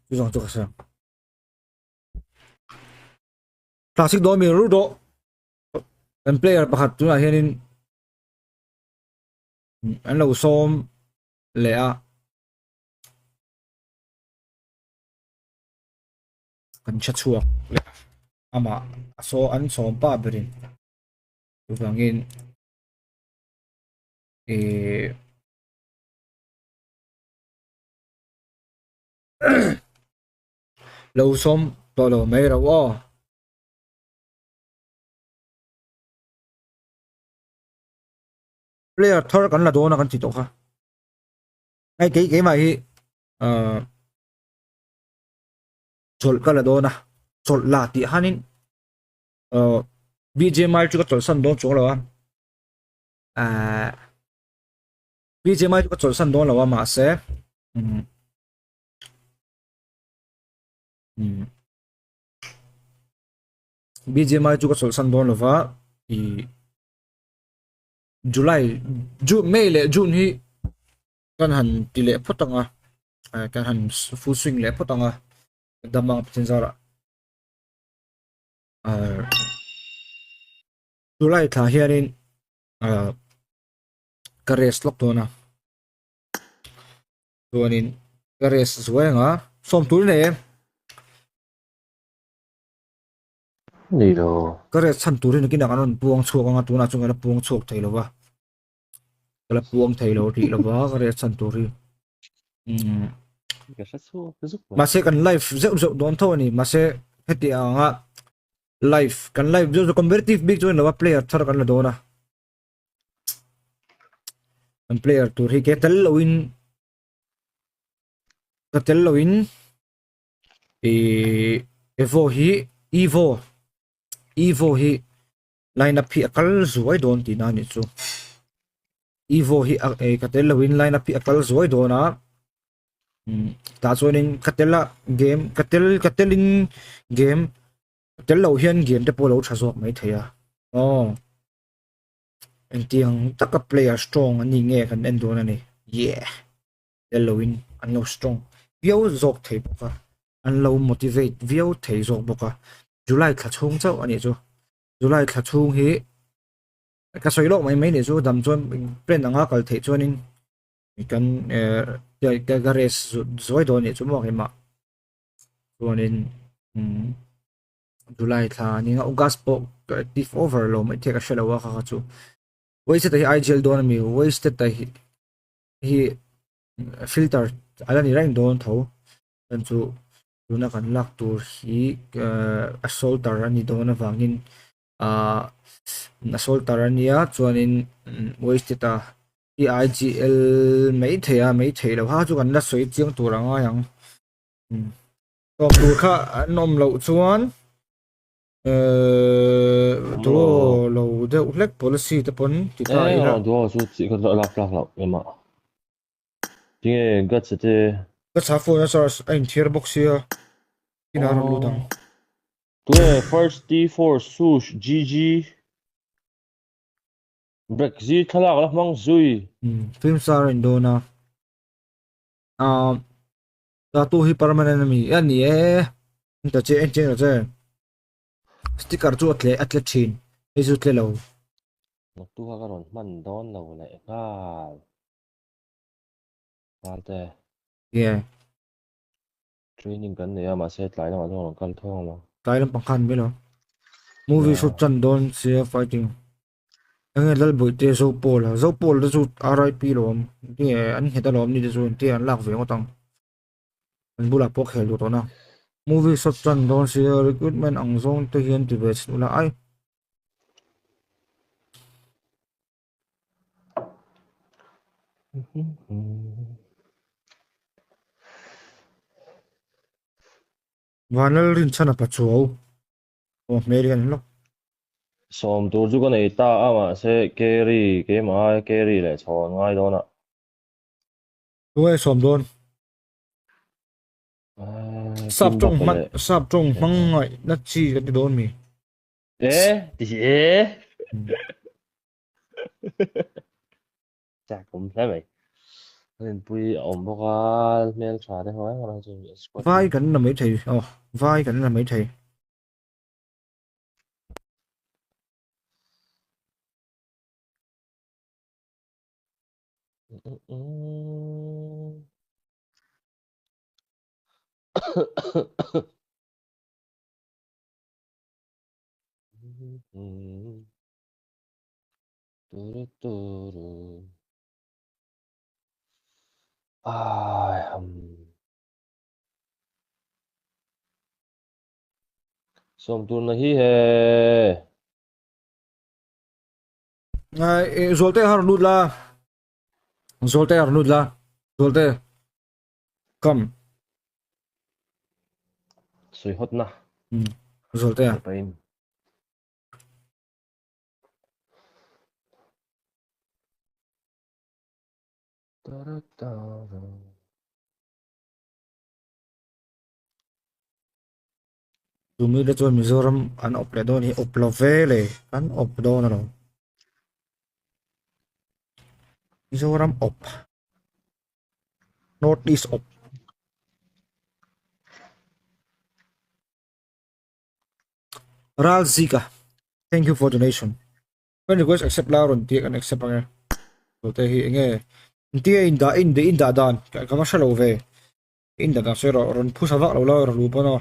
Chu zawng chu ka hre. Classic dawn mi ru dawh. Kan player pakhat tunah hianin an lo sawm leh a. Kan hre chhuak leh amah a saw an sawm pa berin chuvangin ih lo sawm tawh lo mai ro aw. Player thar kan la dawn a kan ti tawh kha hei kei keimah hi ah chawlh ka la dawn a chawlh la tih hanin ah BGMI chu ka chawlhsan dawn chuang lo a ah BGMI chu ka chawlhsan dawn lo a mahse umm umm BGMI chu ka chawlhsan dawn lo va ih July June May leh June hi kan han ti leh phawt ang a kan han full swing leh phawt ang a dam ang pathian zarah ah July thla hianin ah ka rest lawk dawn a chuanin ka rest zuai ang a sawm tur nei e. Ni lo. Ka rest chhan turin nakinah kan rawn puang chhuak ang a tunah chuan ka la puang chhuak thei lo va. Ka la puang thei lo tih lo va ka rest chhan tur hi. Umm. Ka hre chhuak zuk mai. Mahse kan live zeuh zeuh dawn tho a ni. Mahse heti anga live kan live zeuh zeuh competitive bik chu a ni lo va player thar kan la dawn a. Kan player tur hi ke tel loin ka tel loin ih evo hi evo evo hi line up hi a kal zuai dawn tihna a nih chu evo hi a eh ka tel loin line up hi a kal zuai dawn a umm tah chuanin ka tel a game ka tel ka telin game ka tel loh hian game te pawh a lo tha zawk maithei a aw. Engtiang taka player strong an nih nge kan en dawn a ni. Yeah! Tel loin an lo strong viau zawk thei bawk a, an lo motivate viau thei zawk bawk a. July thla chhung chauh a nih chu. July thla chhung hi ka sawi lawk mai mai nih chu dam chuan plan anga kal theih chuanin kan eh ka race zuai dawn nih chu maw keimah. Chuanin umm. July thla a nia August pawh ka active over lo mai thei ka hre lo a kha kha chu wasted hi IGL dawn ami wasted a hi hi filter ala ni reng dawn tho chuan chu tuna kan lak tur hi eh assaulter a ni dawn avangin ah assaulter a nia chuanin wasted a hi IGL mai thei a mai thei lo ha chu kan la sawi chiang tur a ngai ang. Tawp tur kha an awm loh chuan eh duo lo deuh hlek policy te pawn ti ta ila. Eh duo chu chi ka lak tlak loh ema. Tinge guts te. Guts a phone a charge a inthiar bawk sia inah a rawn lut ang. Tunge first T4 sush GG Brexit thlalak la hmang zui. Film star a indawn a. Ah. Tattoo hi permanent a mi a ni e ta che en cheng ta che sticker chu a tle a tle thin hei chu tle lo. Naktu kha ka rawn hman dawn lo leh nghal nghal te. Yeah. Training kan nei a mahse tlai lamah chuan rawn kal thawng ang. Tlai lampang khan mai lo. Movie shoot chan dawn sia fighting. Enge Lalbawihte Zopawl a, Zopawl te chu RIP lo awm nge an nghet alawm ni te chu engtin an lak ve ngawt ang. An bulah pawh khel duh tawh na. Movie shot chan dawn sia recruitment ang zawng te hian ti ve chhin ula ai. Vanlal Rinchhana Pachuau. Aw hmel hian hlawk. Sawm tur chu ka nei ta a mahse carry keimah aia carry leh chhawn ngai dawn a. Tunge sawm dawn? Sap tawng hman sap tawng hmang ngaih na chi ka ti dawn mi. E ti e. Chak awm hle mai. Rinpui a awm bawk a, hmeltha te ho engmah chu squad. Vai kan la mai thei aw, vai kan la mai thei. Turu turu. Ai hum. Sawm tur na hi he. Ai Zualte har lut la. Zualte har lut la. Zualte. Come. Sui hot na. Zualte. Pain. Tumi te chuan Mizoram an awp leh dawn hi awp lo ve le an awp dawn alawm. Mizoram awp North East awp. Ralzika thank you for donation. Friend request accept la rawn tih kan accept ange. Te hi enge tia in dah in in dah dan ka va hre lo ve. In dah dan sawi rawh rawn phusa vak lo la rawn lu pawn aw.